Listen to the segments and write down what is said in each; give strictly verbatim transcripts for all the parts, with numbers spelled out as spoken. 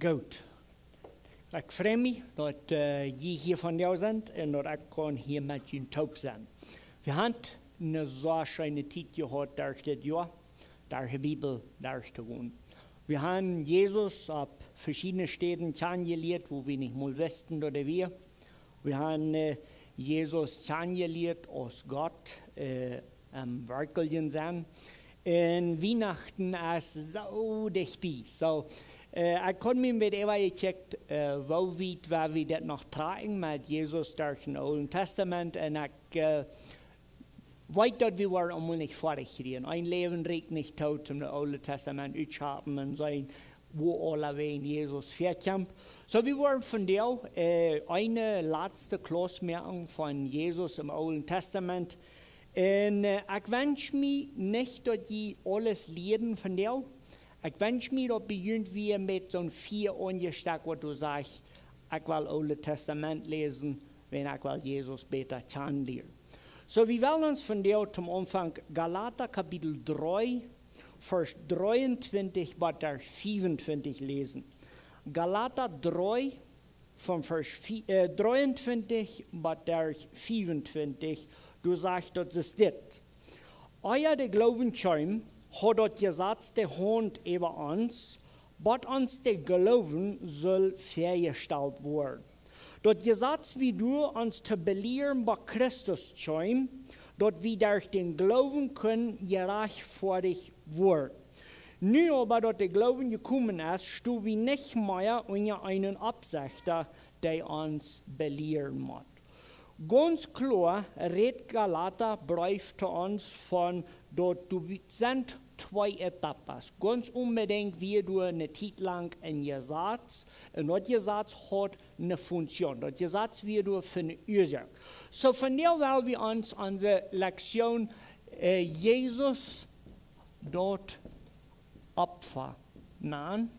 Goot. Ekj frei mie, daut, äh, jie hia vondoag sent un daut ekj kaun hia met junt toop sennen. Wie haben eene sea scheene Tiet jehaut derch dit Joa, derch de Bibel derchtogonen. Wie haben Jesus opp veschiedne Städen kjanen jelieet, wua wie nich mol wisten, daut hee wia. Wie haben, äh, Jesus kjanen jelieet aus Gott, äh, em werkjlichen Senn. Un Wienachten es soo dicht bie. Soo, äh, ekj haud mie een bät äwa jekjikjt, äh, woo wiet wie daut noch trakjen met Jesus derch daut Oole Tastament. Un ekj, äh, weet, daut wie woaren aulemol nich foadich kjrieen. Een Läwen rieekjt nich too, om daut Oole Tastament uttoschaufen un seenen, woo aules wäajen Jesus väakjeem. Soo, wie woaren vondoag, äh, eene latste Klauss moaken von Jesus em Oolen Tastament. Un, äh, ekj wensch mie nich, daut jie aules lieren vondoag. Ekj wensch mie, daut bie junt wia met soon Fia aunjestakjt, waut du sajchst: "Ekj well Oole Tastament läsen, wiels ekj well Jesus bäta kjanen lieren." Soo, wie wellen ons vondoag toom Aunfank Galata Kapitel dree, Varsch dreeuntwintich bat fiewuntwintich läsen. Galata dree, von Varsch vi-, äh, dreeuntwintich bat fiewuntwintich, doa sajcht daut es dit: "Ea de Gloowen kjeem, haud daut Jesaz de Haunt äwa ons, bat ons de Gloowen sull väajestalt woaren. Daut Jesaz wia doa, ons to belieren, bat Christus kjeem, daut wie derch dän Gloowen kunnen jerajchtfoadicht woaren. Nu oba daut de Gloowen jekomen es, sto wie nich mea unja eenen Oppsechta, dee ons belieren mott." Gaunz kloa rät Galata Breef to ons von daut doa sent twee Etappen. Gaunz onbedinjt wia doa eene Tiet lang een Jesaz, un daut Jesaz haud eene Funktion. Daut Jesaz wia doa fa eene Uasoak. Soo, vondoag well wie ons aun de Lektion, äh, Jesus daut Opfa nanen.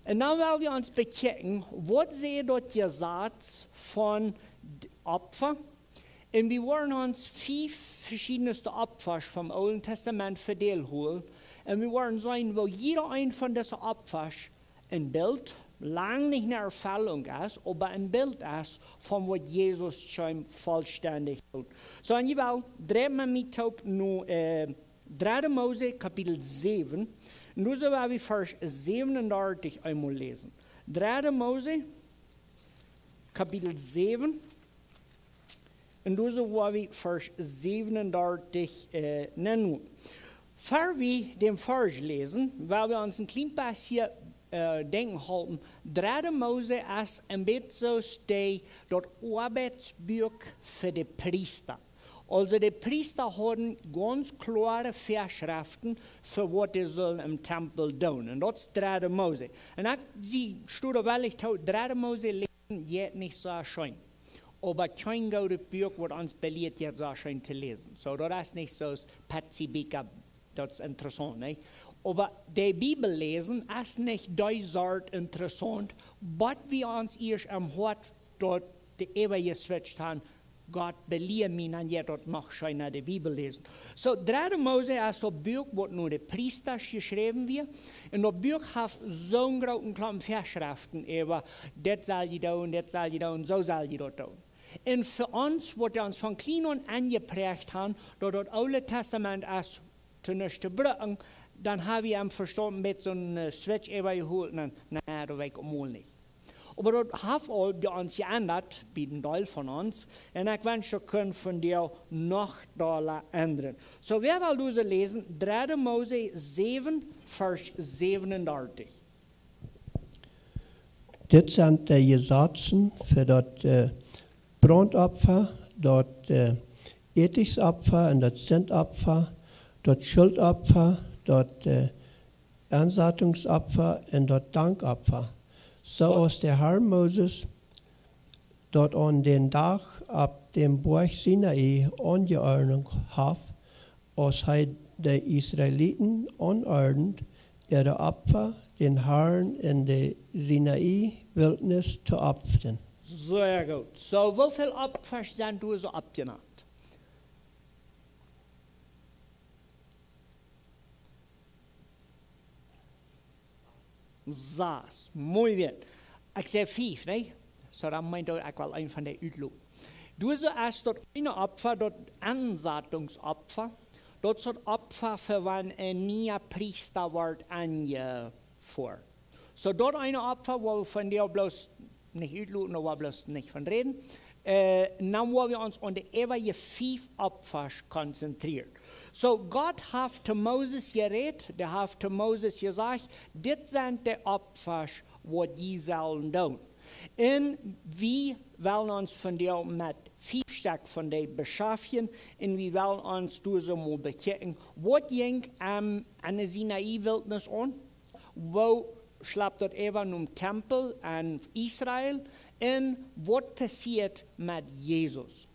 Un dan well wie ons bekjikjen, waut sajcht daut Jesaz von d-, Opfa. Un wie woaren ons fief veschiedne Opfasch vom Oolen Tastament vedeelt holen. Un wie woaren seenen, woo jieda eent von dise Opfasch een Bilt, lang nich eene Erfellunk es, oba een Bilt es von waut Jesus kjeem vollstendich doonen. Soo, un jie wellen, dreit mie met toop no, äh, dredde Mose, Kapitel säwen. Un doa sell wie Varsch säwenundartich eemol läsen. Dredde Mose, Kapitel säwen. Un doa sell wie Varsch säwenundartich, äh, nämen. Ver wie dän Varsch läsen, well wie ons een kjlien bät, äh, denkjen halpen. Dredde Mose es een bät soo aus de, daut Oabeitsbuak fa de Priesta. Aulsoo de Priesta hauden gaunz kloare Väaschreften fa waut dee sullen em Tempel doonen. Un daut es dredde Mose. Un ekj sie, stua doa wellich too, dredde Mose läsen jeit nich soo scheen. Oba kjeen goodet Buak woat ons belieet, jeit soo scheen to läsen. Soo, daut es nich soo aus Patsy Bika. Daut es interessaunt, nä? Oba de Bibel läsen es nich dee Sort interessaunt, waut wie ons ieescht em Hoat daut de äwa jeswitcht haben: "Gott, belia mie, dan jeit daut noch scheena de Bibel läsen." Soo, dredde Mose es daut Buak waut no de Priestasch jeschräwen wia. Un daut Buak haft soon grooten Klompen Väaschreften äwa: "Dit sell jie doonen, dit sell jie doonen, soo sell jie daut doonen." Un fa ons, waut wie ons von kjlien aun enjepräacht haben, daut daut Oole Tastament es to nuscht to brucken, dan hab wie em Vestand met soon, äh, Switch äwa jeholt, un dan, nä, daut weet ekj aul mol nich. Oba daut haft aul bie ons jeendat, bie een Deel von ons, un ekj wensch, daut kunn vondoag noch dolla endren. Soo, wie wellen doa läsen, dredde Mose säwen, Varsch säwenundartich. Dit sent de Jesazen fa daut, äh, Brauntopfa, daut, äh, Ätichsopfa un daut Sintopfa, daut Schultopfa, daut, äh, Ensatzungsopfa un daut Dankopfa. Soo aus de Herr Moses daut aun dän Dach opp däm Boajch Sinai aunjeordent haft, aus hee de Israeliten aunordend, äare Opfa dän Herrn en de Sinai Wiltnis to opfren. Sea goot. Soo, woo väl Opfasch sent doa soo oppjenant? sas. Muy bien. Ekj säd fief, nä? Soo, dan meent daut, ekj well een von dee utloten. Doa soo es daut eene Opfa, daut Ensatungsopfa. Daut es daut Opfa fa wan een niea Priesta woat enjefoat. Soo, daut eene Opfa, wua wie vondoag bloos nich utloten, wua wie bloos nich von räden. Äh, dan woa wie ons aun de äwaje fief Opfasch konzentrieren. Soo, Gott haft to Moses jerät, dee haft to Moses jesajcht: "Dit sent de Opfasch, waut jie sellen doonen." Un wie wellen ons vondoag met fief Stekj von dee beschaftjen un wie wellen ons doa soo mol bekjikjen, waut jinkj, ähm, enne Sinai Wiltnis aun, woo schlept daut äwa nom Tempel en Israel un waut passieet met Jesus.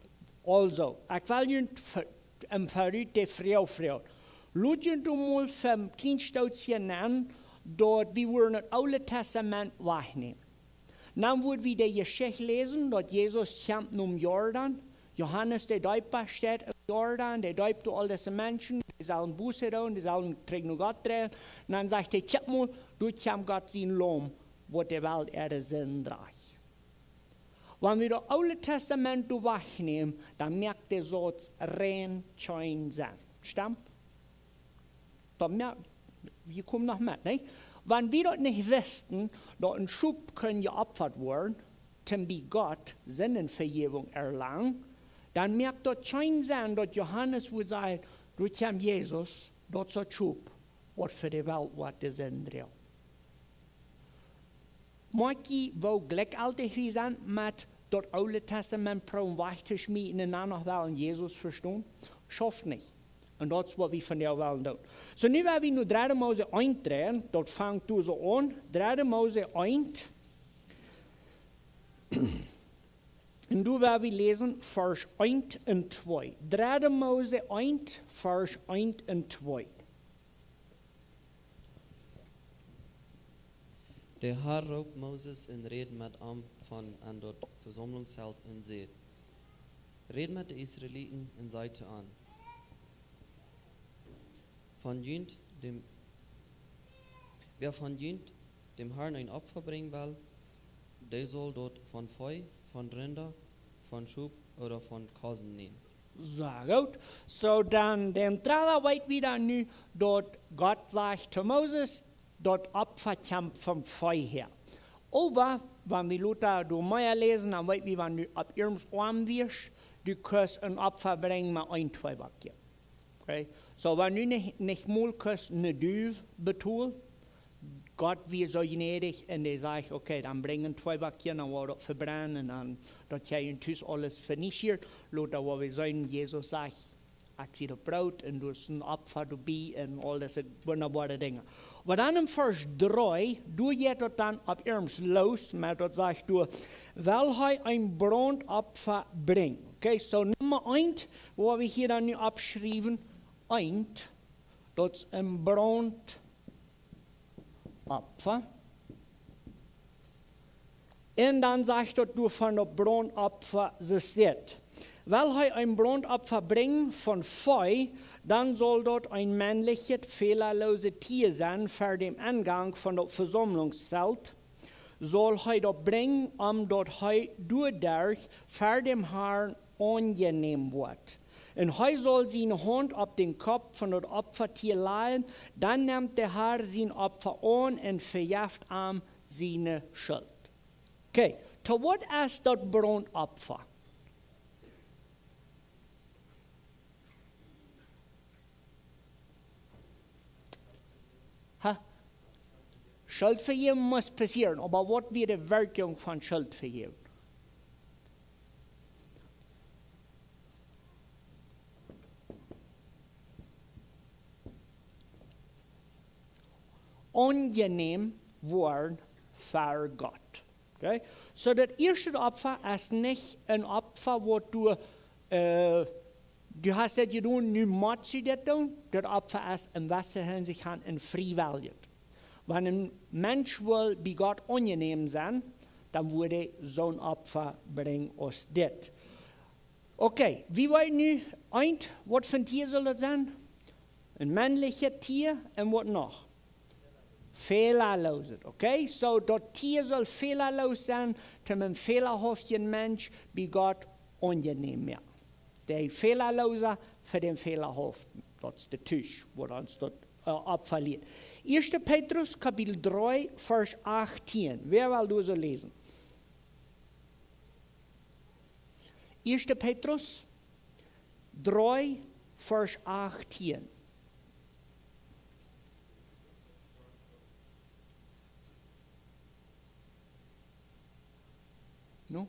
Aulsoo, ekj well junt ve-, em verut de Froag froagen. Lot junt doa mol fa een kjlien Stootje nenn, daut wie wudden daut Oole Tastament wajchnämen. Dan wudd wie de Jeschicht läsen, daut Jesus kjemt nom Jordan. Johanes de Deepa steit em Jordan, dee deept aul dise Menschen, dee sellen Buße doonen, dee sellen trigj no Gott dreien. Un dan sajcht hee: "Kjikj mol, doa kjemt Gott sien Laum, waut de Welt äare Sind drajcht." Wan wie daut Oole Tastament doa wajchnämen, dan moakt de Sauz rein kjeen Senn. Stemt? Daut moakt, jie komen noch met, nä? Wan wie daut nich wisten, daut een Schop kunn jeopfat woaren, toom bie Gott Sindenvejäwunk erlangen, dan moakt daut kjeen Senn, daut Johanes wudd sajen: "Doa kjemt Jesus, daut es daut Schop, waut fa de Welt woat de Sind droagen." Moakj jie, woo jlikjjeltich wie sent met daut Oole Tastament proowen wajch to schmieten un dan noch wellen Jesus vestonen? Schauft nich. Un daut es, waut wie vondoag wellen doonen. Soo, nu woa wie no dredde Mose eent dreien, daut fangt doa soo aun. Dredde Mose eent. Un doa woa wie läsen, Varsch eent un twee. Dredde Mose eent, Varsch eent un twee. De Har roopt Moses un rät met am von en daut Vesaumlungszelt un säd: "Rät met de Israeliten un saj to an: Von junt däm, wäa von junt däm Harn een Opfa brinjen well, dee saul daut von Vee, von Rinda, von Schop ooda von Kosen nämen." Soo, goot. Soo, dan, dan trala weet wie dan nu, daut Gott sajcht to Moses, daut Opfa kjemt vom Vee häa. Oba wan wie lota doa mea läsen, dan weet wie, wan du opp irms oam wieescht, du kaust een Opfa brinjen met een Tweeback. Okay? Soo, wan du nich, nich mol kaust ne Duw betolen, Gott wia soo jnädich un dee sajcht: "Okay, dan brinj een Tweeback, dan woa wie daut vebrennen un dan, daut jie en tus aules venichtiet." Lota woa wie seenen, Jesus sajcht: "Ekj sie daut Broot un doa es een Opfa doabie" un aul dise wundaboare Dinja. Oba dan en Varsch dree, doa jeit daut dan opp irms loos, oba daut sajcht doa: "Well hee een Brauntopfa brinjen." Okay, soo Numma eent, waut wie hia dan nu oppschriewen, eent, daut es een Braunt Opfa. Un dan sajcht daut doa von daut Brauntopfa, soo steit: "Well hee een Brauntopfa brinjen von Vee, dan saul daut een mennlichet, fälaloset Tia sennen ver däm Engank von daut Vesaumlungszelt. Saul hee daut brinjen, om daut hee doaderch ver däm Harn aunjenäm woat. Un hee saul siene Haunt opp dän Kopp von daut Opfatia lajen, dan nemt de Har sien Opfa aun un vejeft am siene Schult." Okay, to waut es daut Brauntopfa? Ha? Schult vejäwen mott passieren, oba waut wia de Werkjunk von Schult vejäwen? Aunjenäm woaren ver Gott. Okay? Soo daut ieeschte Opfa es nich een Opfa, waut du, äh, du hast daut jedonen, nu motst du daut doonen. Daut Opfa es en jewesse Hinsicht een friewellijet. Wan een Mensch well bie Gott aunjenäm sennen, dan wudd hee soon Opfa brinjen aus dit. Okay, wie weeten nu, eent, waut fa een Tia saul daut sennen? Een mennlichet Tia un waut noch? Fälaloset, okay? So, daut Tia saul fälaloos sennen, toom een fälahauftjen Mensch bie Gott aunjenäm moaken. De Fälaloosa fa dän Fälahauftjen. Daut es de Tusch, wua ons daut, äh, oppfaliet. Ieeschte Petrus, Kapitel dree, Varsch achtieen. Wäa well doa soo läsen? Ieeschte Petrus dree, Varsch achtieen. Nu?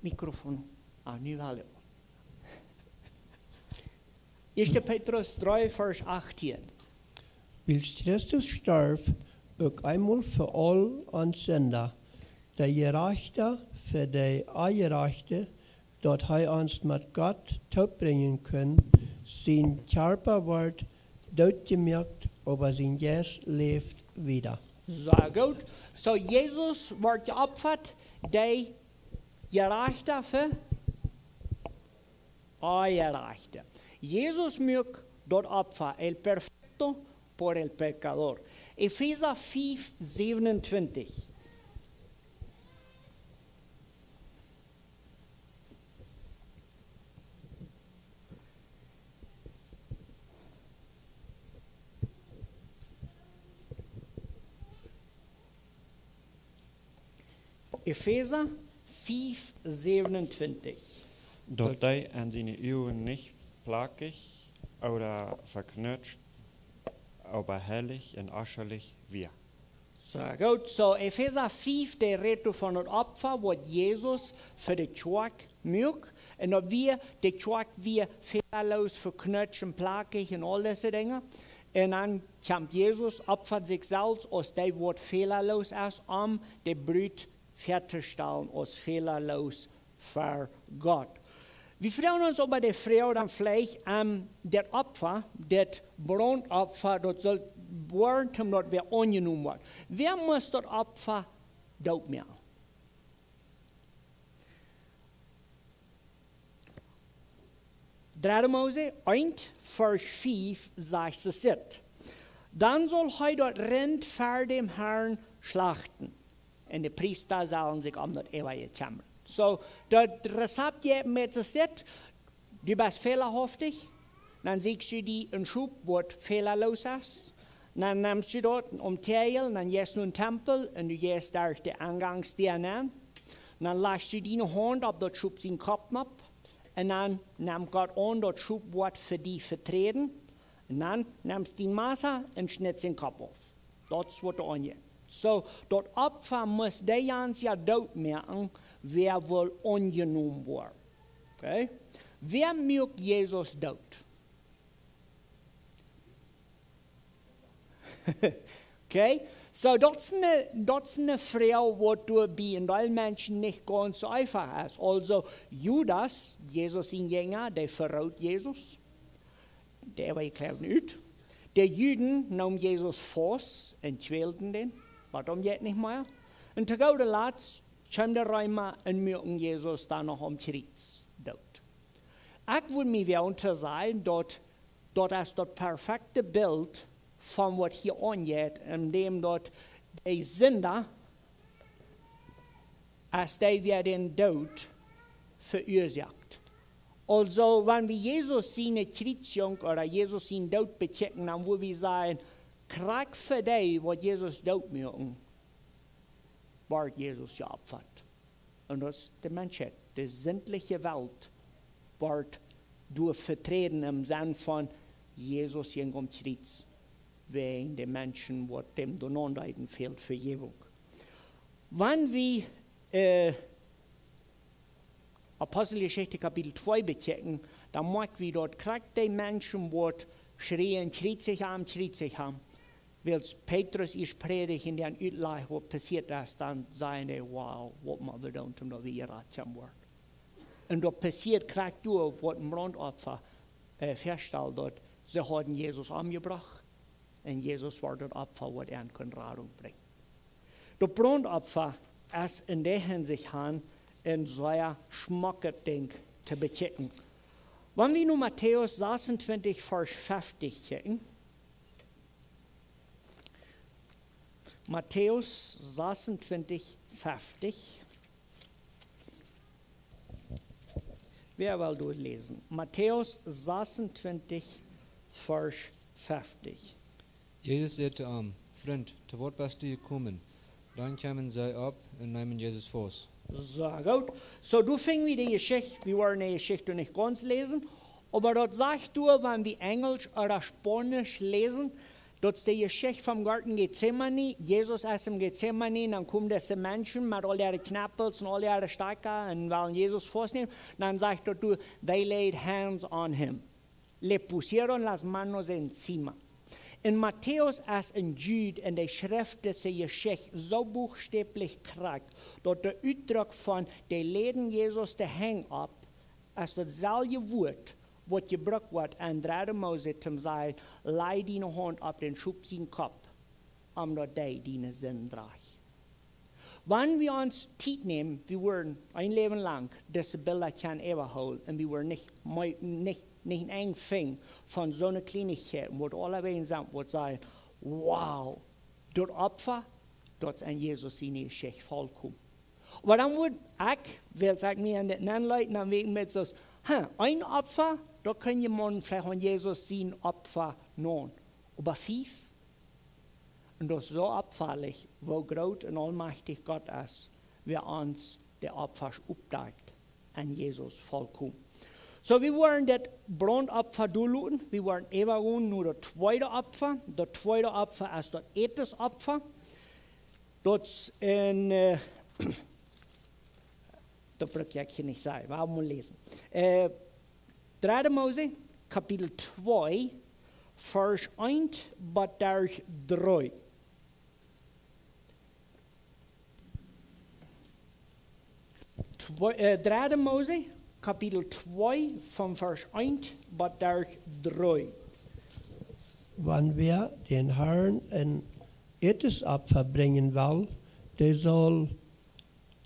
Mikrofon. Ah, nu wel. Ieeschte Petrus dree, Varsch achtieen. Wiels Christus storf, uk eemol fa aul ons Sinda, de Jerajchta fa de Onjerajchte, daut hee ons met Gott toopbrinjen kunn, sien Kjarpa wort dootjemoakt, oba sien Jeist läft wieda. Sea goot. So, Jesus wort jeopfat, de Jerajchta fa Onjerajchte. Jesus muak daut Opfa, el perfecto por el pecador. Efesa fiew, säwenuntwintich. Efesa fiew, säwenuntwintich. Daut dee en siene Uagen nich plakjich ooda veknutscht, oba heilich un onschullich wia. Sea goot. So, Efesa fiew, dee rät von daut Opfa, waut Jesus fa de Kjoakj muak. Un daut wia, de Kjoakj wia fälaloos, veknutscht un plakjich un aul dise Dinja. Un dan kjemt Jesus, opfat sikj selfst aus dee, waut fälaloos es, om de Brut väatostalen aus fälaloos fa Gott. Wie froagen ons oba de Froag dan veleicht, ähm, daut Opfa, daut Brauntopfa, daut saul woaren, om daut wada aunjenomen woat. Wäa must daut Opfa doot moaken? Dredde Mose eent, Varsch fiew, sajcht et dit: Dan saul hee daut Rint ver däm Harn schlachten. Un de Priesta sellen sikj om daut Äwa kjemren. So, daut Rezept jeit met es dit: Du best fälahauftich, dan sieekjst du die een Schop, waut fälaloos es. Dan nemst du daut om Täajel, dan jeist du no een Tempel un du jeist derch de Enjangsdäa nenn. Dan lajchst du diene Haunt opp daut Schop sien Kopp nopp. Un dan nemt Gott aun, daut Schop woat fa die veträden. Un dan nemst du dien Massa un schnittst dän Kopp auf. Daut es waut doa aunjeit. So, daut Opfa must dee gaunz Joa doot moaken, wäa wull aunjenomen woaren. Okay? Wäa muak Jesus doot? Okay? So, daut es eene, daut es eene Froag, waut doa bie een Deel Menschen nich gaunz soo eefach es. Aulsoo, Judas, Jesus sien Jinja, dee veroot Jesus. Dee wia kjliewen ut. De Juden neemen Jesus faust un kjwälden dän, waut om jeit nich mea. Un to gooda Latst kjeemen de Reema un muaken Jesus dan noch aum Kjriez doot. Ekj wudd mie wellen to sajen, daut, daut es daut perfekte Bilt von waut hia aunjeit, en däm daut de Sinda es dee, wäa dän Doot veuasoakt. Aulsoo, wan wie Jesus siene Kjriezjunk ooda Jesus sien Doot bekjikjen, dan wudd wie sajen, krakjt fa dee, waut Jesus doot muaken, wort Jesus jeopfat. Un daut es de Menschheit, de sindliche Welt, wort doa veträden em Senn von Jesus jinkj aum Kjriez, wäajen de Menschen, waut däm doa aundeeden, fält Vejäwunk. Wan wie, äh, Aposteljeschicht Kapitel twee bekjikjen, dan moakj wie daut krakjt dee Menschen, waut schrieen: Kjriezich am, kjriezich am. Wiels Petrus ieescht prädicht un dan utlajcht, waut passieet es, dan sajen dee: Wow, waut motten wie doonen, om daut wie jerat woaren? Un daut passieet krakjt doa, waut een Brauntopfa, äh, väastalt, daut see hauden Jesus omjebrocht. Un Jesus wort daut Opfa, waut an kunn Radunk brinjen. Daut Brauntopfa es en dee Hinsicht han een sea schmocket Dinkj to bekjikjen. Wan wie nu Matäus sasuntwintich, Varsch feftich kjikjen, Matthäus sechsundzwanzig, fünfzig. Wer will dort lesen? Matthäus sechsundzwanzig, Vers fünfzig. Jesus säd to am: "Frint, to waut best du jekomen?" Dan kjeemen see opp un neemen Jesus faust. Soo, goot. Soo, doa finj wie de Jeschicht, wie woaren de Jeschicht nich gaunz läsen, oba daut sajcht doa, wan wie Enjelsch ooda Spaunisch läsen, daut es de Jeschicht vom Goaden Getsemane. Jesus es em Getsemane, dan komen dise Menschen met aul äare Kjnepels un aul äare Stakja un wellen Jesus faustnämen. Dan sajcht daut doa: "They laid hands on him." Le pusieron las manos encima. En Matthäus es een Jud un dee schrift dise Jeschicht soo buchstäblich krakjt, daut de Utdruck von "dee läden Jesus de Henj opp" es daut selwje Wuat, waut jebrukt woat en dredde Mose, toom sajen: "Laj diene Haunt opp dän Schop sien Kopp, omdaut dee diene Sind drajcht." Wan wie ons Tiet nämen, wie woaren een Läwen lang dise Bilda kjennen äwahoolen un wie woaren nich mea, nich, nich een Enj finjen von soone Kjleenichkjeiten, waut aulawäajen sent, waut sajen: "Wow, daut Opfa, daut es en Jesus siene Jeschicht volkomen." Oba dan wudd ekj, wiels ekj mie aun dit nenleet, dan wia ekj met soo: "Huh, een Opfa, daut kunn je mau veleicht aun Jesus sien Opfa nämen. Oba fief?" Un daut es soo oppfaulich, woo groot un aulmajchtich Gott es, wäa ons de Opfasch oppdakjt en Jesus volkomen. Soo, wie woaren daut Brauntopfa doaloten, wie woaren äwagonen no daut tweede Opfa. Daut tweede Opfa es daut Ätesopfa. Daut es en, äh, daut bruk ekj hia nich sajen, wie motten läsen. Äh, dredde Mose, Kapitel twee, Vers eent bat dree. Twee, äh, dredde Mose, Kapitel twee, von Vers eent bat dree. Wan wäa dän Harn een Ätesopfa brinjen well, dee saul,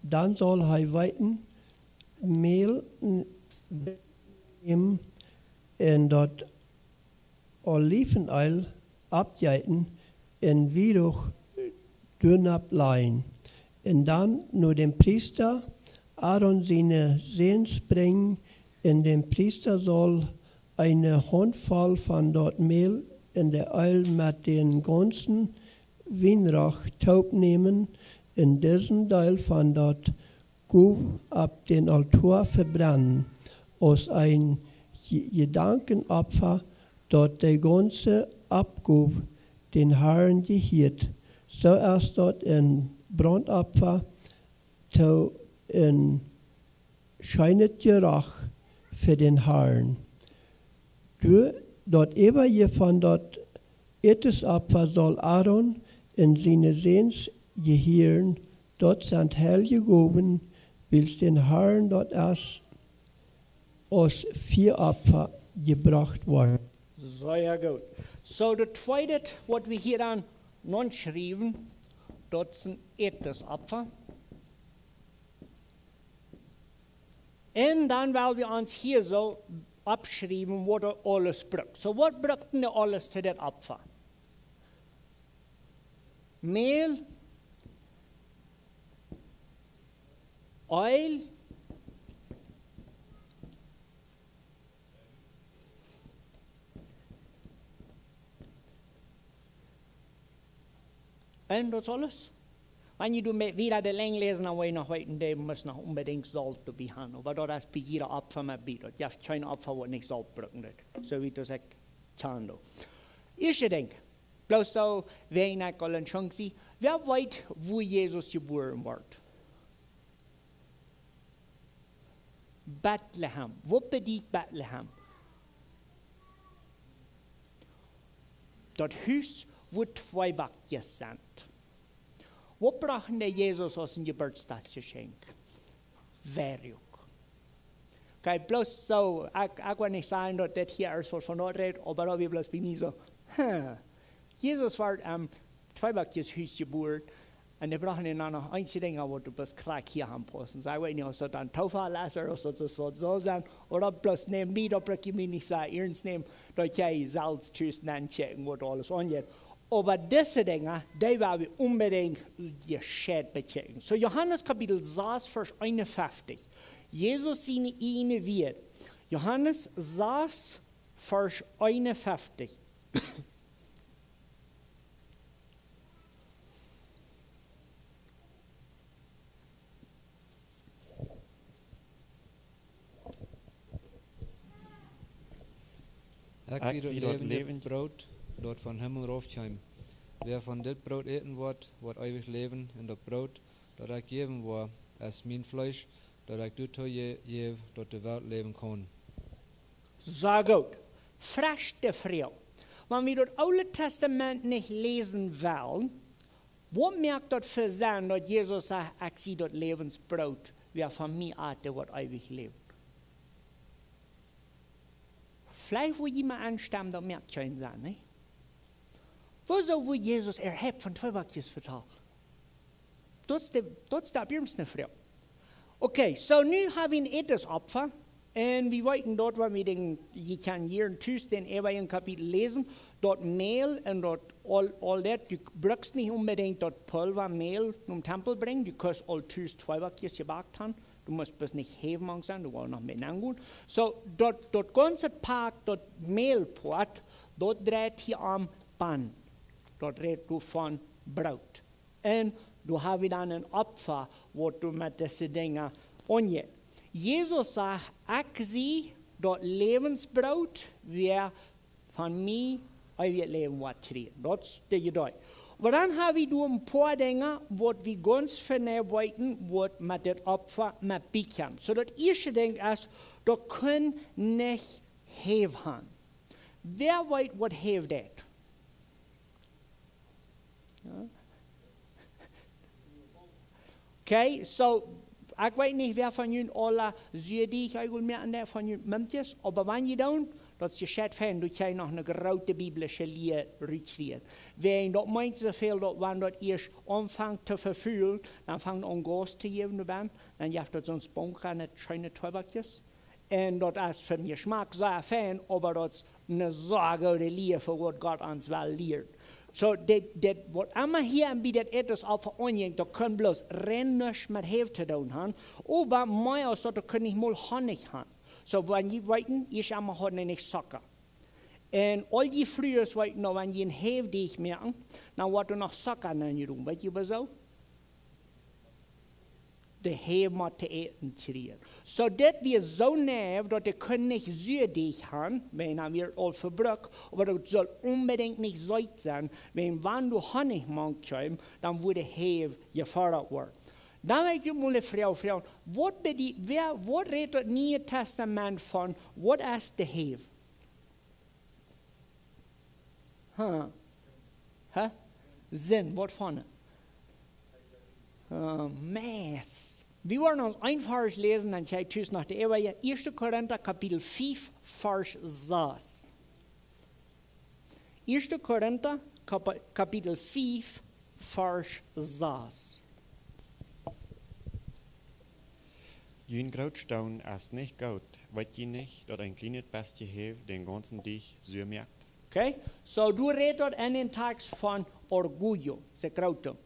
dan saul hee weeten, Mäl n-, nämen un daut Oliveneel aufjeeten un Wierook doaropp lajen. Un dan no däm Priesta Aaron siene Säns brinjen, un de Priesta saul eene Hauntvoll von daut Mäl un de Eel met dän gaunzen Wienroak toopnämen un disen Deel von daut Gow opp dän Altoa vebrennen, aus een Je-, Jedankenopfa, daut de gaunze Oppgow däm Harn jehieet, soo aus daut een Brauntopfa to een scheenet Jeroch fa dän Harn. Doa daut äwaje von daut Ätesopfa saul Aaron un siene Säns jehieren, daut sent heilje Gowen, wiels däm Harn daut es aus Fieropfa jebrocht worden. Sea goot. Soo, daut tweede, waut wie hia aun, aunschriewen, daut es een Ätesopfa. Un dan well wie ons hia soo oppschriewen, waut daut aules brukt. Soo, waut brukt daut aules to dit Opfa? Mäl, Eel, un daut es aules. Wan jie doa met wieda de Lenj läsen, dan woa jie noch weeten, dee mott noch onbedinjt Solt doabie haben. Oba daut es bie jieda Opfa met bie. Daut jeft kjeen Opfa, waut nich Solt brucken deit. Soo wiet aus ekj kjann doa. Ieeschte Dinkj, bloos soo, wäa en Akol en Schunk sie, wäa weet, wua Jesus jebuaren wort? Betlehem. Waut bediet Betlehem? Daut Hus, wua twee Bakjkjes sent. Waut brocht dee Jesus aus een Jeburtsdagsjeschenkj? Wierook. Okay, bloos soo, ekj, ekj well nich sajen, daut dit hia ieescht waut von daut rät, oba daut wia bloos bie mie soo, huh. Jesus wort em Tweebackjeshus jebuaren. Un dee brochten dan noch eenje Dinja, waut doa bloos krakjt hia aunpaussen. Soo, ekj weet nich, auf daut dan Toofall es, ooda auf daut soo saul sennen, ooda bloos nämen dee, daut bruck jie mie nich soo iernst nämen, daut jie selfst tus nenn checken, waut aules aunjeit. Oba dise Dinja, dee woa wie onbedinjt jescheit bekjikjen. So, Johanes Kapitel sas, Varsch eenunfeftich. Jesus siene ieejne Wieed. Johanes sas, Varsch eenunfeftich. Ekj sie daut läwendje Broot, daut vom Himmel rauf kjeem. Wäa von dit Broot äten woat, woat eewich läwen, un daut Broot, daut ekj jäwen woa, es mien Fleesch, daut ekj doatoo jäw, daut de Welt läwen kaun. Sea goot. Freschte Froag. Wan wie daut Oole Tastament nich läsen wellen, waut moakt daut fa Senn, daut Jesus sajcht: "Ekj sie daut Läwensbroot, wäa von mie at, dee woat eewich läwen"? Veleicht wudd jie mie enstemmen, daut moakt kjeen Senn, nä? Wuarom wudd Jesus, hee haft von twee Wajchjes vetalt? Daut es de, daut es de eernste Froag. Okay, so nu hab wie een Ätesopfa. Un wie weeten daut, wan wie dän, jie kjennen hia tus dän Evanjelium Kapitel läsen, daut Mäl un daut aul, aul daut, du brukst nich onbedinjt daut Pulva Mäl nom Tempel brinjen, du kaust aul tus twee Wajchjes jebackt han, du motst bloos nich Häw mank sennen, du woascht noch met aungonen. So, daut, daut gaunze Pak, daut Mälpoat, daut dreit hia aum Pan. Daut rät doa von Broot. Un doa hab wie dan een Opfa, waut doa met dise Dinja aunjeit. Jesus sajcht: "Ekj sie daut Läwensbroot, wäa von mie eewjet Läwen woat kjrieen." Daut es de Jedee. Oba dan hab wie doa een poa Dinja, waut wie gaunz jeneiw weeten, waut met dit Opfa met bie kjemt. So daut ieeschte Dinkj es, daut kunn nich Häw han. Wäa weet, waut Häw deit? Jo. Okay, so, ekj weet nich, wäa von junt aula Suadeajch eejentlich mea aun deit von junt Mumkjes, oba wan jie doonen, daut es jescheit fein, daut jie noch eene groote biblische Lia rutkjrieen. Wäajen daut meent soo väl, daut wan daut ieescht aunfangt to vefulen, dan fangt aun Gas to jäwen doabennen, dan jeft daut soone Bunka met scheene Tweebackjes. Un daut es fa mie schmakjt sea fein, oba daut es eene sea goode Lia fa waut Gott ons well lieren. So, dit, dit, waut emma hia aun bie dit Ätesopfa aunjinkj, daut kunn bloos rein nuscht met Häw to doonen han, oba mea aus daut, daut kunn nich mol Honnich han. So, wan jie weeten, ieescht emma hauden dee nich Zocka. Un aul jie Frues weeten, daut wan jie een Häwdeajch moaken, dan woat doa noch Zocka nenjedonen. Weet jie wuarom? De Häw mott to äten kjrieen. So, dit wia soo neiw, daut dee kunn nich Suadeajch han, wiels dan wia aul vebrukt, oba daut sull onbedinjt nich seet sennen, wiels wan doa Honnich mank kjeem, dan wudd de Häw jefodat woaren. Dan well ekj junt mol eene Froag froagen: Waut bedi-, wäa, waut rät daut Niee Tastament von, waut es de Häw? Huh? Huh? Sind, waut von? Oh, mess. Wie woaren ons een Varsch läsen, dan kjikj tus no de Ewa. Ieeschte Korinta, Kapitel fief, Varsch sas. Ieeschte Korinta, Kap-, Kapitel fief, Varsch sas. Jun Grootstoon es nich goot, weet jie nich, daut een kjlienet bestje Häw dän gaunzen Deajch sua moakt? Okay, so doa rät daut en dän Tekst von orgullo, sikj groot doonen.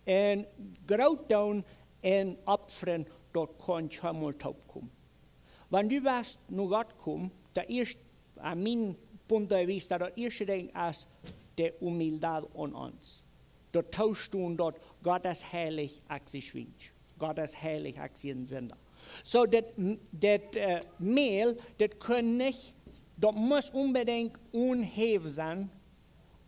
Un groot doonen un opfren, daut kaun kjeenmol toopkomen. Wan du west no Gott komen, daut ieeschte, aun mien punto de vista, daut ieeschte Dinkj es de humildad aun ons. Daut toostonen, daut Gott es heilich, ekj sie Schwiensch. Gott es heilich, ekj sie een Sinda. So daut, daut, äh, Mäl, daut kunn nich, daut mott onbedinjt onen Häw sennen,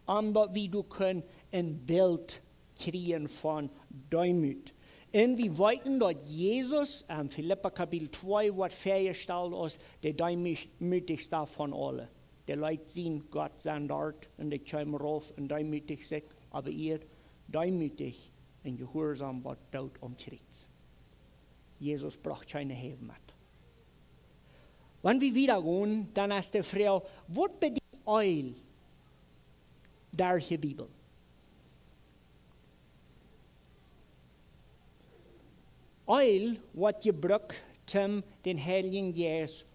om daut wie doa kjennen een Bilt kjrieen von Deemoot. Un wie weeten, daut Jesus, en Filippa Kapitel twee, woat väajestalt aus de deemootjsta von aule. Dee leet sien Gott sennen doa un dee kjeem rauf un deemootjt sikj, oba hee deemootjt un jehuarsom bat doot aum Kjriez. Jesus brocht kjeene Häw met. Wan wie wieda gonen, dan es de Froag: Waut bediet Eelj derch de Bibel? Eelj woat jebrukt toom dän Heiljen Jeist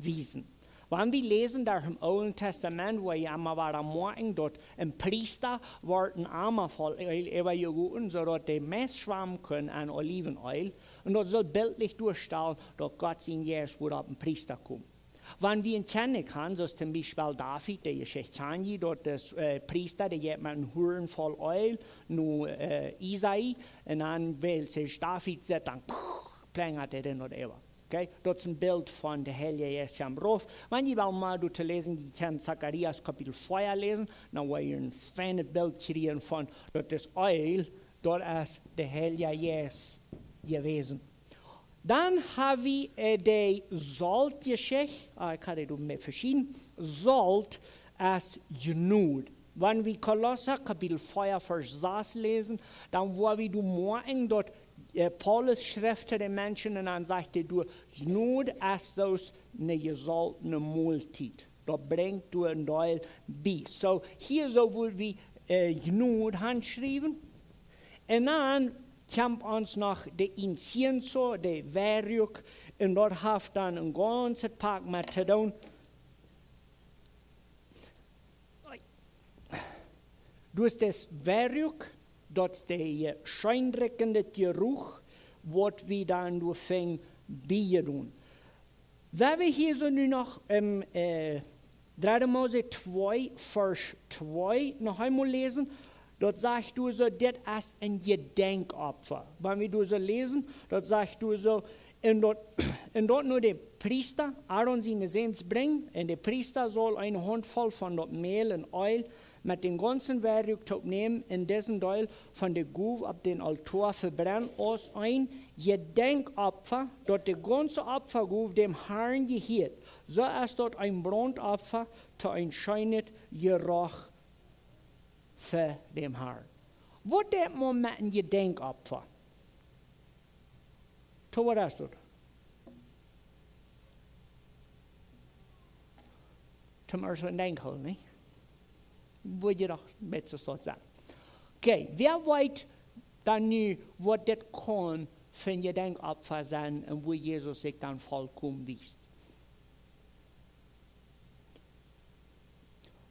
wiesen. Wan wie läsen doa em Oolen Tastament, wua wie emma wieren moakjen, daut een Priesta wort een Eema voll Eelj äwajegoten, soo daut dee meist schwaumen kunn aun Oliweneelj, un daut sull biltlich doastalen, daut Gott sien Jeist wudd opp een Priesta komen. Wan wie een Kjennich han, soo aus toom Biespel David, de Jeschicht kjann jie, daut de, äh, Priesta, dee jeit met een Huarn voll Eelj no, äh, Isai, un dan, wiels hee David sitt, dan pff, plengat hee dan daut äwa. Okay? Daut es een Bilt von de Heilje Jeist aum Rof. Wan jie wellen mol doa to läsen, jie kjennen Zacharias Kapitel vea läsen, dan woa jie een feinet Bilt kjrieen von daut es Eelj, daut es de Heilje Jeist jewast. Dan ha wie, äh, de Soltjeschicht, ah, ekj ha dee doa met veschieden, Solt es Jnod. Wan wie Kolossa Kapitel vea Varsch sas läsen, dan woa wie doa moakjen daut, äh, Paulus schrift to de Menschen un dan sajcht hee doa, Jnod es soo aus eene jesoltne Moltiet. Daut brinjt doa een Deel bie. Soo, hia soo wudd wie, äh, Jnod hanschriewen. Un dan kjemt ons noch de Incienso, de Weiruak, un daut haft dan een gaunzet Poat met to doonen. Daut es de Weiruak, daut es de, äh, scheenrikjende Jeruch, waut wie dan doa finjen bie doonen. Wan wie hia soo nu noch em, äh, dredde Mose twee, Varsch twee noch eemol läsen, daut sajcht doa soo, dit es een Jedenkopfa. Wan wie doa soo läsen, daut sajcht doa soo, un daut, un daut no de Priesta, Aaron siene Säns brinjen, un de Priesta saul eene Hauntvoll von daut Mäl un Eelj met dän gaunzen Weiruak toop nämen un disen Deel von de Gow opp dän Altoa vebrennen aus een Jedenkopfa, daut de gaunze Opfagow däm Harn jehieet, soo aus daut een Brauntopfa to een scheenet Jeruch fa däm Harn. Waut deit maun met een Jedenkopfa? To waut es daut? Toom ieescht een Denkj hoolen, nich? Wudd jie doch bäta soo sajen. Okay, wäa weet dan nu, waut dit kaun fa een Jedenkopfa sennen un woo Jesus sikj dan volkomen wiest?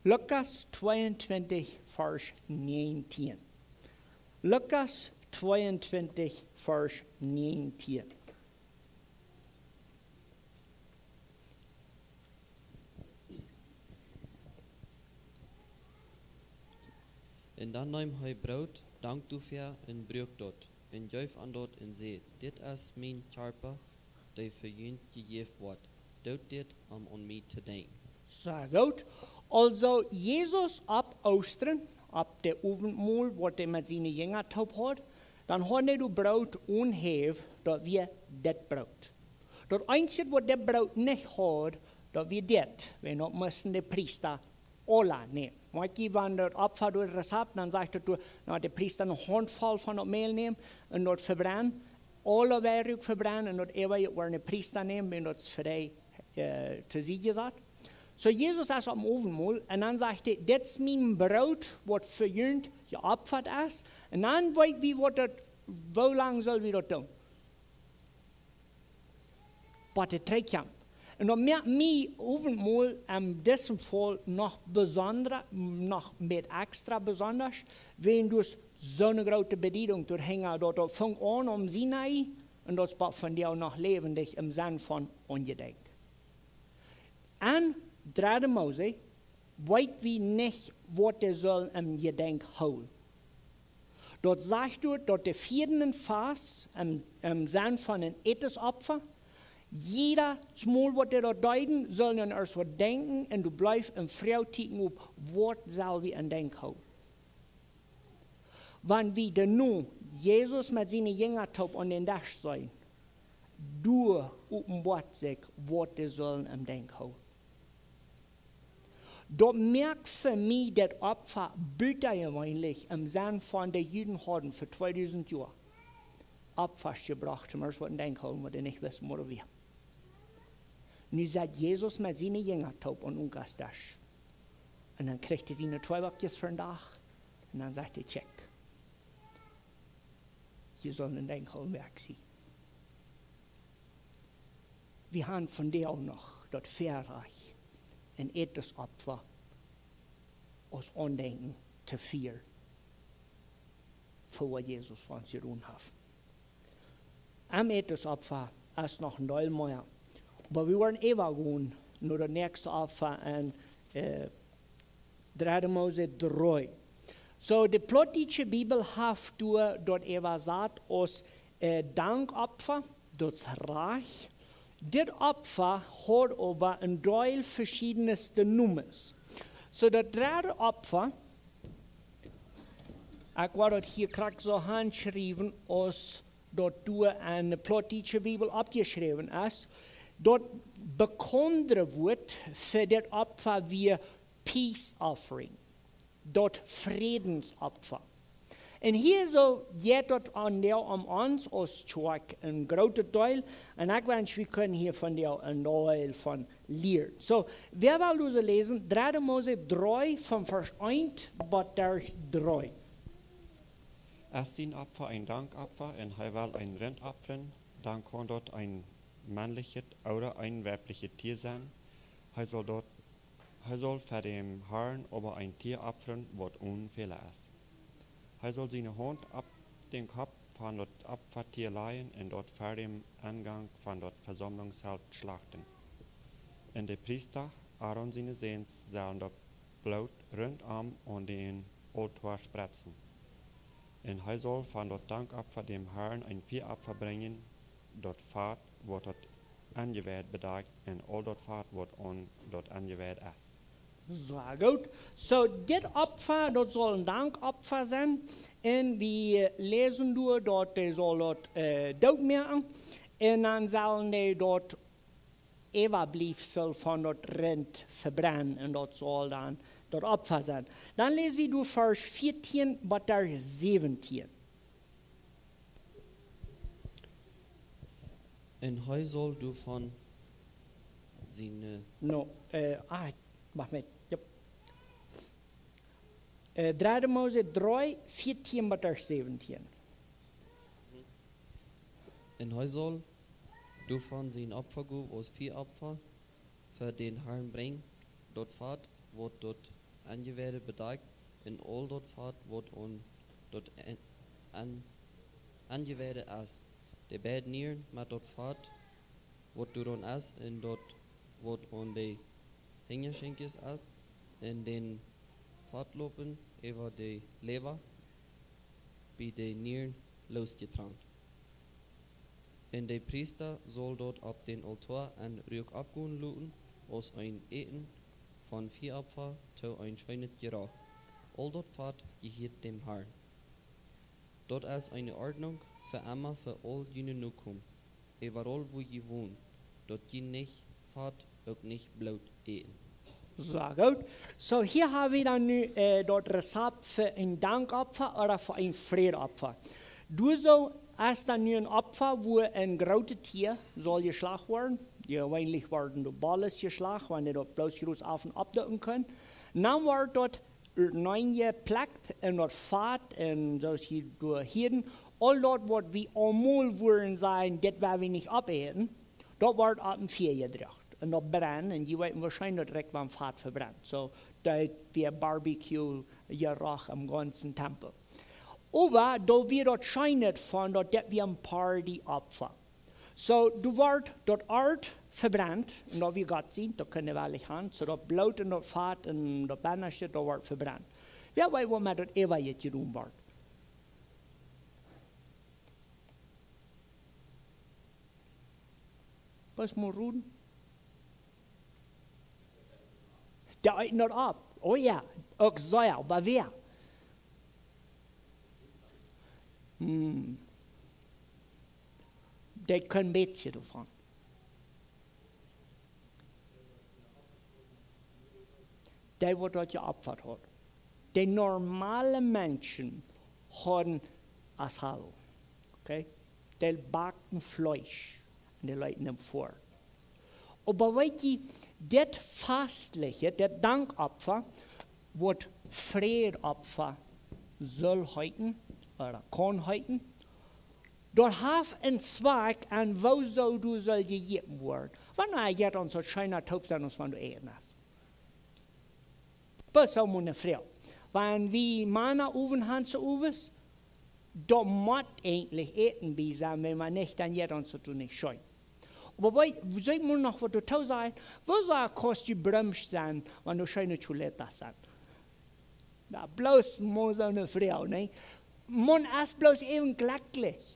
Lukas tweeuntwintich, Varsch näajentieen. Lukas tweeuntwintich, Varsch näajentieen. Un dan neem hee Broot, dankd doafäa un bruak daut, un jeef an daut un säd: Dit es mien Kjarpa, dee fa junt jejäft woat. Doot dit, om aun mie to denkjen. Sea goot. Aulsoo, Jesus opp Oostren, opp de Owentmol, waut hee met siene Jinja toop haud, dan haud hee daut Broot aunjehäft, daut wia dit Broot. Daut eensje, waut dit Broot nich haud, daut wia dit. Wan daut musten de Priesta aula nämen. Moakt jie, wan daut Opfa doa es, dan sajcht daut doa, no, de Priesta eene Hauntvoll von daut Mäl nämen un daut vebrennen, aule Weiruak vebrennen un daut äwaje woaren de Priesta nämen, wan daut fa dee, äh, to Sied jesat. Soo, Jesus es opp een Owentmol un dan sajcht hee: Dit es mien Broot, waut fa junt jeopfat es. Un dan weet wie, waut daut, woo lang sell wie daut doonen? Bat hee trigjkjemt. Un daut moakt mien Owentmol en disen Faul noch besondra, noch met extra besonda, wiels doa es soone groote Bediedunk doahinja, daut, daut funk aun om Sinai un daut es bat vondoag noch läwendich em Senn von aunjedenkj. En dredde Mose weet wie nich, waut dee sellen em Jedenkj hoolen. Daut sajcht doa, daut dee fieeden een Fast em, em Senn von een Ätesopfa. Jieda Mol, waut dee daut deeden, sullen see ieescht waut denkjen un doa bleef een Froagtieekjen opp, waut sell wie em Denkj hoolen. Wan wie dan nu Jesus met siene Jinja toop aun dän Desch seenen, doa openboat sikj, waut dee sellen em Denkj hoolen. Daut moakt fa mie daut Opfa butajeweenlich em Senn von de Juden hauden fa tweedusent Joa Opfas jebrocht, toom ieescht waut em Denkj hoolen, waut dee nich wisten, waut daut wia. Nu sat Jesus met siene Jinja toop aun Unkas Desch. Un dan kjrieech hee siene Tweeback fa dän Dach. Un dan sajcht hee: Kjikj, jie sellen em Denkj hoolen, wäa ekj sie. Wie haben vondoag noch daut Väarajcht, een Ätesopfa aus Aundenkjen to fieren fa waut Jesus fa ons jedonen haft. Aun Ätesopfa es noch een Deel mea. Oba wie woaren äwagonen no daut näakjste Opfa enn, äh, dredde Mose dree. Soo, de plautdietsche Bibel haft doa daut äwasat aus, äh, Dankopfa, daut es rajcht. Dit Opfa haud oba een Deel veschiedne Nomes. Soo, daut dredde Opfa, ekj woa daut hia krakjt soo hanschriewen aus daut doa enn de plautdietsche Bibel oppjeschräwen es, daut bekaunde Wuat fa dit Opfa wia peace offering, daut Frädensopfa. Un hia soo jeit daut aun däa om ons aus Kjoakj een grootet Deel. Un ekj wensch, wie kunnen hia von däa een Deel von lieren. Soo, wäa well dise läsen? Dredde Mose dree von Varsch eent bat dree. Es sien Opfa een Dankopfa un hee well een Rint opfren, dan kaun daut een mannlichet ooda een weiblichet Tia sennen. Hee saul daut, hee saul fa däm Harn oba een Tia opfren, waut onen Fäla es. Hee saul siene Haunt opp dän Kopp von daut Opfatia lajen un daut ver däm Engank von daut Vesaumlungszelt schlachten. Un de Priesta, Aaron siene Säns, sellen daut Bloot runtom aun dän Aultoa spretzen. Un hee saul von daut Dankopfa däm Harn een Fiaopfa brinjen, daut Fat, waut daut Aunjeweid bedakjt, un aul daut Fat, waut aun daut Aunjeweid es. Sea goot. Soo, dit Opfa, daut saul een Dankopfa sennen. Un wie, äh, läsen doa, daut dee saul daut, äh, doot moaken. Un dan sellen dee daut Äwabliefsel von daut Rint vebrennen un daut saul dan daut Opfa sennen. Dan läs wie doa Varsch vieetieen bat säwentieen. Un hee saul doavon siene, äh, no, äh, ah, wacht mau. Yep. Äh, dredde Mose dree, vieetieen bat säwentieen. Un hee saul doavon sien Opfagow aus Fiaopfa ver dän Harn brinjen, daut Fat, waut daut Aunjeweide bedakjt, un aul daut Fat, waut aun daut An-, An-, Aunjeweide es, de beid Nieren met daut Fat, waut doaraun es, un daut, waut aun de Hinjaschenkjes es, un dän Fatlopen äwa de Lewa, bie de Nieren losjetrankt. Un de Priesta saul daut opp dän Aultoa enn Ruak oppgonen loten, aus een Äten von Fiaopfa to een scheenet Jeracht. Aul daut Fat jehieet däm Harn. Daut es eene Ordnunk fa emma fa aul june Nokomen, äwaraul wua jie wonen, daut jie nich Fat, uk nich Bloot äten. Sea goot. Soo, hia hab wie dan nu, äh, daut Rezept fa een Dankopfa ooda fa een Frädopfa. Doa soo es dan nu een Opfa, wua een grootet Tia saul jeschlacht woaren. Jeweenlich woaren doa Bolles jeschlacht, wan dee daut bloos jrods opp un aunduken kunnen. Dan woat daut uteneen jeplekjt un daut Fat un soo aus jie doa hieeden, aul daut waut wie aul mol wudden sajen, dit woa wie nich oppäten, daut woat opp een Fia jedroagen. Un daut brennt, un jie weeten woarschienlich daut rikjt wan Fat vebrennt. Soo, daut wia Barbecue Jeracht em gaunzen Tempel. Oba doa wia daut scheenet von, daut dit wia een Party Opfa. Soo, doa woat daut Ort vebrennt, un daut wia Gott sien, daut kunn wie wellich han, soo daut Bloot un daut Fat un daut Bennaschte, daut woat vebrennt. Wäa weet waut met daut äwaje jedonen woat? Waut mott ruden? Dee eeten daut opp. Oh jo, uk soo, jo, oba wäa? Hm. Dee kunnen een bät doavon. Dee waut daut jeopfat haud. De normale Menschen hauden asado. Okay? Dee backten Fleesch un dee leeten am ver. Oba weet jie, dit fastliche, dit Dankopfa, waut Frädopfa saul heeten, ooda kaun heeten, daut haft een Zwakj aun woo soo doa saul jejäten woaren. Wan jie ons daut scheena toop sennen aus wan doa Äten es. Bloos soo mau ne Froag. Wan wie Mana Owent han, soo owes, doa mott eejentlich Äten bie sennen, wan nich, dan jeit ons daut nich scheen. Oba woo, woo saul ekj mau noch waut doatoo sajen? Woo soo kaust du bromsch sennen, wan doa scheene Toiletten sent? Na, bloos mau soone Froag, nä? Maun es bloos äwen jlekjlich.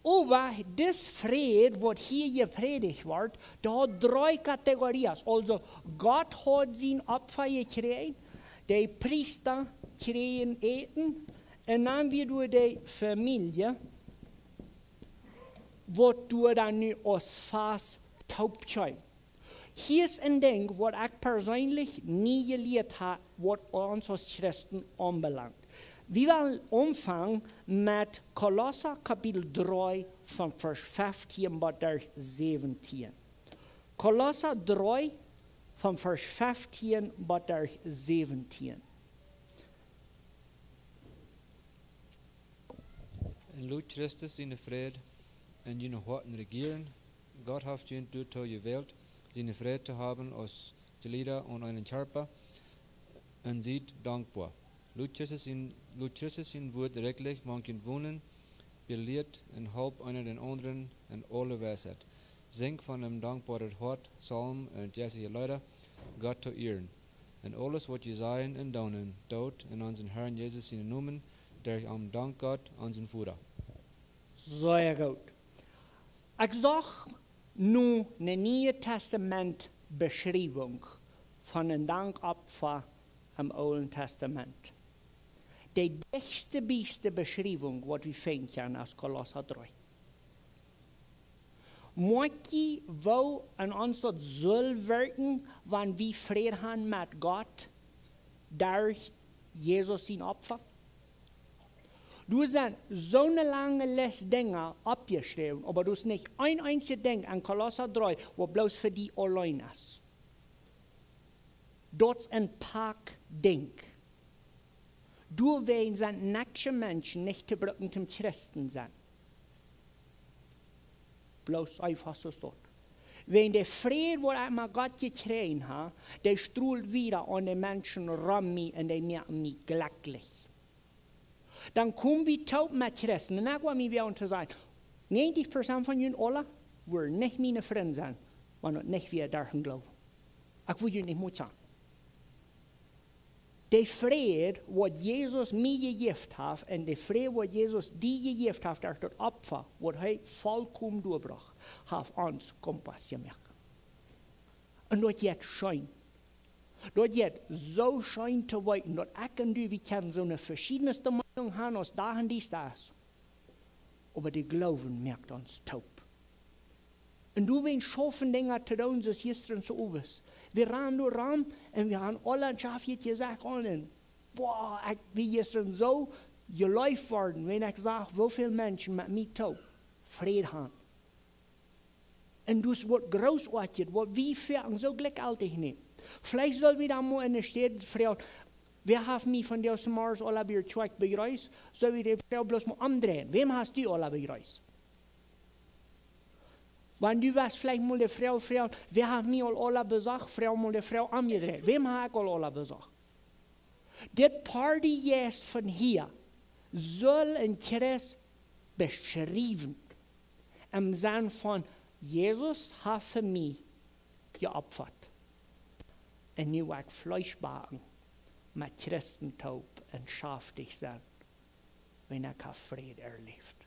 Oba dis Fräd, waut hia jeprädicht woat, daut haft dree Kategorien. Aulsoo, Gott haud sien Opfa jekjräajen, de Priesta kjrieejen Äten, un dan wia doa de Famielje, waut doa dan nu aus Fast toop kjeem. Hia es een Dinkj, waut ekj perseenlich nie jelieet hab, waut ons aus Christen aunbelangt. Wie wellen aunfangen met Kolossa Kapitel dree von Varsch feftieen bat derch säwentieen. Kolossa dree von Varsch feftieen bat derch säwentieen. Un lot Christus siene Fräd en june Hoaten rejieren. Gott haft junt doatoo jewält, siene Fräd to haben aus Jlieda aun eenen Kjarpa, un siet dankboa. Lot Christus sien, lot Christus sien Wuat rikjlich mank junt wonen, belieet un halpt eena dän aundren en aule Weisheit. Sinjt von een dankboaret Hoat Psalmen un jeistliche Leeda, Gott to ieren. Un aules, waut jie sajen un doonen, doot en onsen Herrn Jesus sienen Nomen, derch am dankt Gott, onsen Voda. Sea goot. Ekj sach nu ne Niee Testament Beschriewunk von een Dankopfa em Oolen Testament. De dichtste bie de Beschriewunk, waut wie finjen kjennen, es Kolossa dree. Moakj jie, woo aun ons daut saul werkjen, wan wie Fräd han met Gott, derch Jesus sien Opfa? Doa sent soone lange Lest Dinja oppjeschräwen, oba doa es nich een eensjet Dinkj en Kolossa dree, waut bloos fa die auleen es. Daut es een Pak Dinkj. Doawäajen sent netsche Menschen nich to brucken toom Christen sennen. Bloos eefach soo es daut. Wan de Fräd, waut ekj met Gott jekjräajen hab, dee strolt wieda aun de Menschen rom mie un dee moaken mie jlekjlich. Dan kom wie toop met Christen. Un ekj well mie woagen to sajen, näajentich Prozent von junt aula woaren nich miene Frind sennen, wan daut nich wia derch dän Gloowen. Ekj well junt nich Moot moaken. De Fräd, waut Jesus mie jejäft haft, un de Fräd, waut Jesus die jejäft haft derch daut Opfa, waut hee volkomen doabrocht, haft ons Kompass jemoakt. Un daut jeit scheen. Daut jeit soo scheen to weeten, daut ekj un du, wie kjennen soone veschiedne Meinunk han aus Dach un Tiet es. Oba de Gloowen moakt ons toop. Un doawäajen schaufen Dinja to doonen, soo aus jistren soo owes. Wie rannen doa rom un wie haben aula een Schaffje jesajcht aun un, boah, ekj, wie jistren soo jeleeft worden, wan ekj sach, woo väl Menschen met mie toop Fräd han. Un daut es waut Grootoatjet, waut wie foaken soo jlikjjeltich nämen. Veleicht sull wie dan mol enne Städ froagen, wäa haft mie vondoag zemorjes aula bie de Kjoakj bejreest? Sull wie de Froag bloos mol omdreien. Wäm hast du aula bejreest? Wan du west veleicht mol de Froag froagen, wäa haft mie aul aula besocht? Froag mol de Froag omjedreit. Wäm hab ekj aul aula besocht? Dit Partyjeist von hia sull een Christ beschriewen. Em Senn von, Jesus haft fa mie jeopfat. Un nu woa ekj Fleesch backen, met Christen toop un schaftich sennen, wan ekj hab Fräd erläft.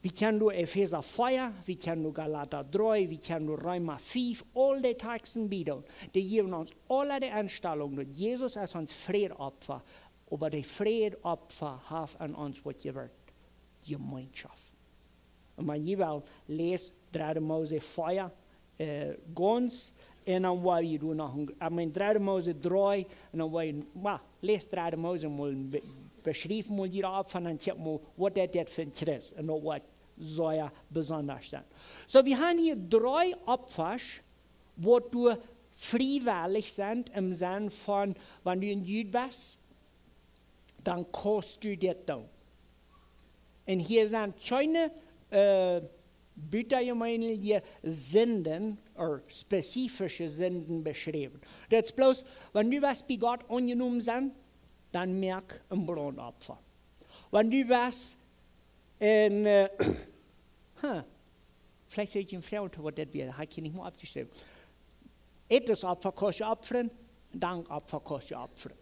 Wie kjennen doa Efeesa vea, wie kjennen doa Galata dree, wie kjennen doa Reema fief, aul dee Takjsten bie doonen. Dee jäwen ons aula de Enstalunk, daut Jesus es ons Frädopfa, oba de Frädopfa haft aun ons waut jewirkjt: Jemeenschoft. Un wan jie wellen, läst dredde Mose vea, äh, gaunz. Un dan woa jie doa noch een, ekj meen, dredde Mose dree, un dan woa jie, ma, läst dredde Mose mol, be-, beschrieft mol hia opp von een Tiet mol, waut daut, daut fa een Christ. Un daut woat sea besonda sennen. Soo, wie haben hia dree Opfasch, waut doa friewellich sent, em Senn von, wan du een Jud best, dan kaust du dit doonen. Un hia sent kjeene, äh, butajemeenelje Sinden, ooda spezifische Sinden beschräwen. Daut es bloos, wan du west bie Gott aunjenomen sennen, dan moak een Brandopfa. Wan du west een, äh, huh, veleicht haud ekj eene Froag, waut daut wia, haud ekj nich mea oppjeschräwen. Etesopfa kaust du opfren, Dankopfa kaust du opfren.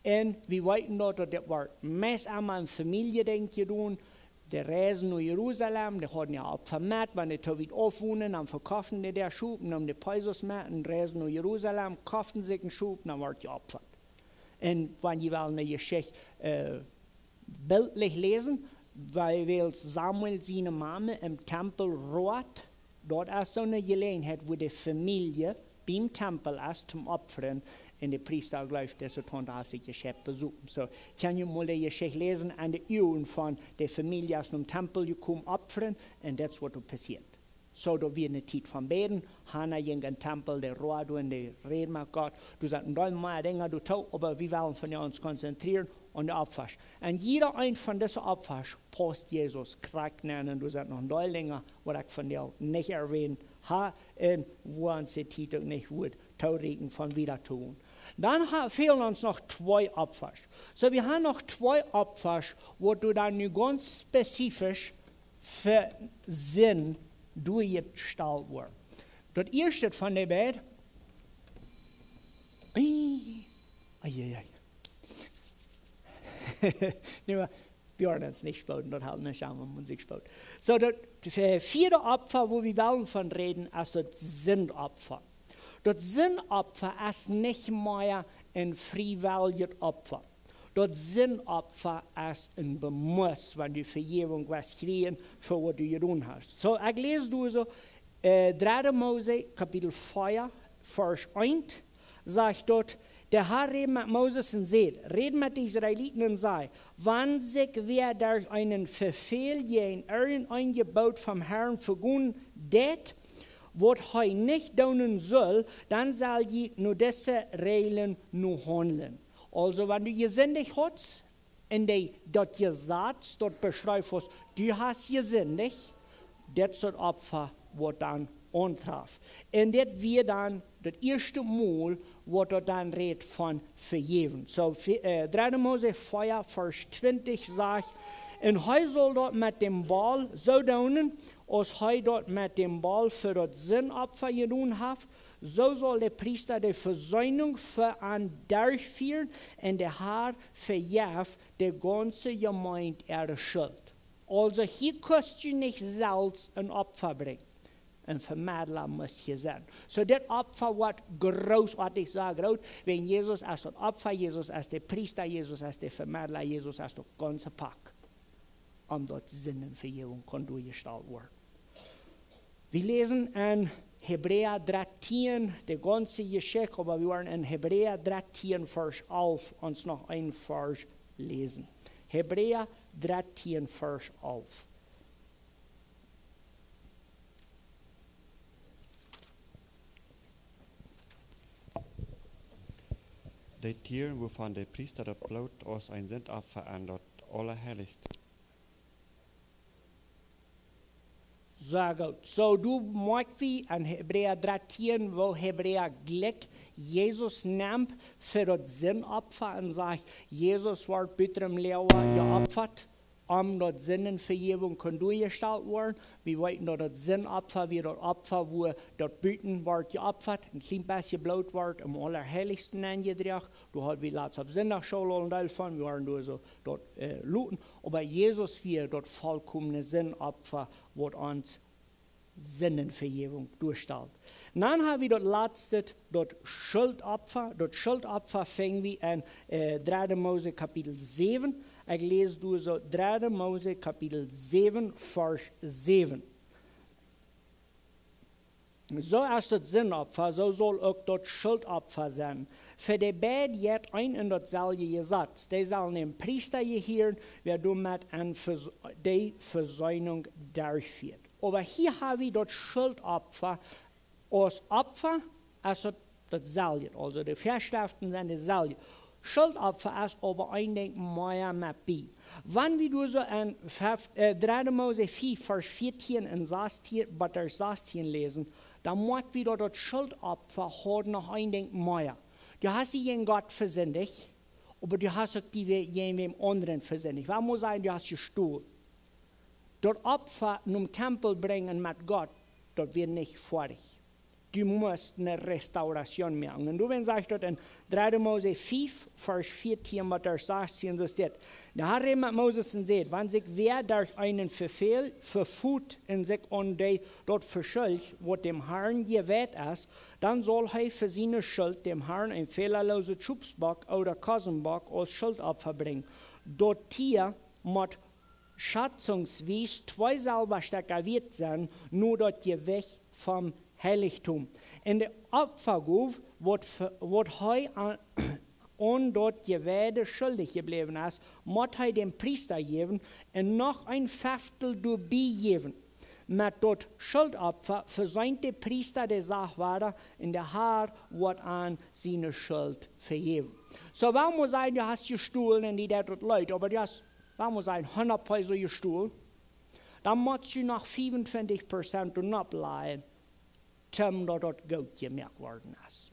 Un wie weeten daut, daut dit wort meist emma en Famieljedinj jedonen. Dee reisden no Jerusalem, dee hauden äa Opfa met, wan dee too wiet auf wonden, dan vekoften dee äa Schop, neemen de Pesos met un reisden no Jerusalem, koften sikj een Schop, dan wort jeopfat. Un wan jie wellen de Jeschicht, äh, bildlich läsen, wiels Samuel siene Mame em Tempel roat, daut es soone Jeläajenheit, wua de Famielje biem Tempel es toom opfren, un de Priesta jleeft, dise Tante haft sikj jescheit besopen. Soo, kaun jie mol de Jeschicht läsen, aun de Uagen von de Famielje es nom Tempel jekomen opfren, un daut es waut doa passieet. Soo, daut wia eene Tiet von bäden, Hana jinkj em Tempel, dee road un dee räd met Gott. Doa sent een Deel mea Dinja doatoo, oba wie wellen vondoag ons konzentrieren aun de Opfasch. Un jieda een von dise Opfasch paust Jesus krakjt nenn. Un doa sent noch een Deel Dinja, waut ekj vondoag nich erwähnen ha, un wua ons de Tiet uk nich woat toorieekjen von wieda to gonen. Dan ha, fälen ons noch twee Opfasch. Soo, wie haben noch twee Opfasch, waut doa dan nu gaunz spezifisch fa Sind doajestalt woaren. Daut ieeschte von de beid. Ai, ai, ai, ai. Nu, wie woaren ons nich spoden, daut haft nuscht aun, wan maun sikj spot. Soo, daut, äh, vieede Opfa, wua wie wellen von räden, es daut Sindopfa. Daut Sindopfa es nich mea een friewelljet Opfa. Daut Sindopfa es een Bemust, wan du Vejäwunk west kjrieen fa waut du jedonen hast. Soo, ekj läs doa soo, äh, dredde Mose, Kapitel vea, Varsch eent, sajcht daut: De Har räd met Moses un säd: Räd met de Israeliten un saj: Wan sikj wäa derch eenen Vefäl jäajen irjent een Jeboot vom Harn vegonen deit, waut hee nich doonen sull, dan sell jie no dise Räajlen no haundlen. Aulsoo, wan du jesindicht hast, un dee, daut Jesaz, daut beschrift, waut du hast jesindicht, daut es daut Opfa, waut dan auntraft. Un dit wia dan daut ieeschte Mol, waut daut dan rät von vejäwen. Soo, ve-, äh, dredde Mose vea, Varsch twintich sajcht: Un hee saul daut met däm Boll soo doonen, aus hee daut met däm Boll fa daut Sindopfa jedonen haft, soo saul de Priesta de Vesöhnung fa an derchfieren, un de Har vejeft de gaunze Jemeent äare Schult. Aulsoo, hia kaust du nich selfst een Opfa brinjen. Een Vemedla mott hia sennen. Soo, dit Opfa woat grootoatich, soo groot, wiels Jesus es daut Opfa, Jesus es de Priesta, Jesus es de Vemedla, Jesus es daut gaunze Pak, om daut Sindenvejäwunk kunn doajestalt woaren. Wie läsen en Hebräa dartieen, de gaunze Jeschicht, oba wie woaren en Hebräa dartieen, Varsch alf, ons noch een Varsch läsen. Hebräa dartieen, Varsch alf. De Tieren, wuavon de Priesta daut Bloot aus een Sindopfa aun daut Aulaheilichste. Soo goot. Soo, doa moakj wie en Hebräa dartieen, woo Hebräa jlikj Jesus nemt fa daut Sindopfa un sajcht, Jesus wort butem Loaga jeopfat, om daut Sindenvejäwunk kunn doajestalt woaren. Wie weeten daut daut Sindopfa wia daut Opfa, wua daut buten wort jeopfat, een kjlien bät Bloot wort em Aulaheilichsten aunjedroagen. Doa haud wie latst opp Sindachschool aul een Deel von, wie wieren doa soo daut, äh, loten. Oba Jesus wia daut volkomne Sindopfa, waut ons Sindenvejäwunk doastalt. Dan ha wie daut latste, daut Schultopfa. Daut Schultopfa finj wie en, äh, dredde Mose Kapitel säwen. Ekj läs doa soo dredde Mose Kapitel säwen, Varsch säwen. Soo aus daut Sindopfa, soo saul uk daut Schultopfa sennen. Fa dee beid jeit een un daut selwje Jesaz. Dee sellen däm Priesta jehieren, wäa doamet aun Ves-, de Vesöhnung derchfieet. Oba hia ha wie daut Schultopfa aus Opfa, aus daut, daut selwje. Aulsoo de Väaschreften sent de selwje. Schuldopfa es oba een Dinkj mea met bie. Wan wie doa soo en fef, äh, dredde Mose fief, Varsch vieetieen un sastieen, bat Varsch sastieen läsen, dan moakj wie daut daut Schuldopfa haud noch een Dinkj mea. Du hast die jäajen Gott vesindicht, oba du hast uk die wä-, jäajen wäm aundren vesindicht. Waut mott sennen, du hast jestolen. Daut Opfa nom Tempel brinjen met Gott, daut wia nich foadich. Du must eene Restauration moaken. Un doawäajen sajcht daut en dredde Mose fief, Varsch vieetieen bat Varsch sastieen, soo steit: De Herr räd met Moses un säd: Wan sikj wäa derch eenen Befäl vefot un sikj aun dee daut veschuldicht, waut däm Herrn jeweiht es, dan saul hee fa siene Schult däm Herrn een fälaloset Schopsbock ooda Kosenbock aus Schuldopfa brinjen. Daut Tia mott schatzungswies twee Selwastekja wieet sennen, no daut Jewicht vom Heiligtum. Un de Opfagow, waut ve-, waut hee aun, aun daut Jeweide schuldich jebläwen es, mott hee däm Priesta jäwen un noch een Feftel doabie jäwen. Met daut Schuldopfa vesient de Priesta de Sach wada un de Herr woat am siene Schult vejäwen. Soo, waut mott sennen, du hast jestolen un die deit daut leet, oba du hast, waut mott sennen, hundat Peso jestolen, dan motst du noch fiefuntwintich Prozent doa nopp lajen, toom daut daut goot jemoakt worden es.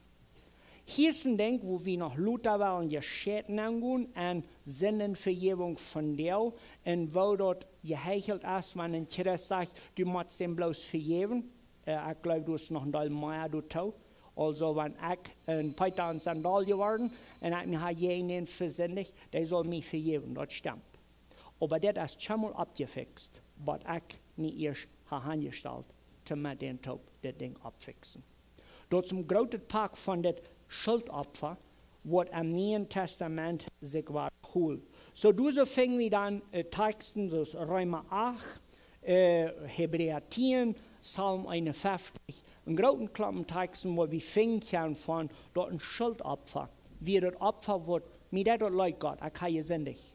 Hia es een Dinkj, wua wie noch lota wellen jescheit aungonen un Sindenvejäwunk von Deel un woo daut jeheichelt es, wan een Christ sajcht, du motst däm bloos vejäwen. Äh, ekj jleew, doa es noch een Deel mea doatoo. Aulsoo, wan ekj een Peeta un Sandal jeworden un ekj mie ha jäajen dän vesindicht, dee saul mie vejäwen, daut stemt. Oba dit es kjeenmol oppjefikst, waut ekj mie ieescht ha aunjestalt, toom met dän toop dit Dinkj oppfiksen. Daut es een grootet Poat von dit Schuldopfa, waut em Nieen Tastament sikj wada holt. Soo, doa soo finj wie dan, äh, Takjsten soo aus Reema acht, äh, Hebräa tieen, Psalm eenunfeftich, een grooten Klompen Takjsten, wua wie finjen kjennen von daut een Schuldopfa, wia daut Opfa, waut, mie deit daut leet, Gott, ekj ha jesindicht.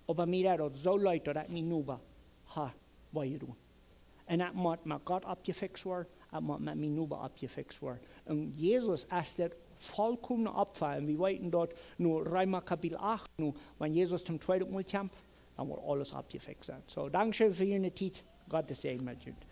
Oba mie deit daut soo leet, daut ekj mien Noba ha wee jedonen. Un daut mott met Gott oppjefikst woaren, daut mott met mien Noba oppjefikst woaren. Un Jesus es daut volkomne Opfa. Un wie weeten daut nu, Reema Kapitel acht, nu, wan Jesus toom tweeden Mol kjemt, dan woat aules oppjefikst sennen. Soo, dankscheen fa june Tiet. Gott säajen met junt.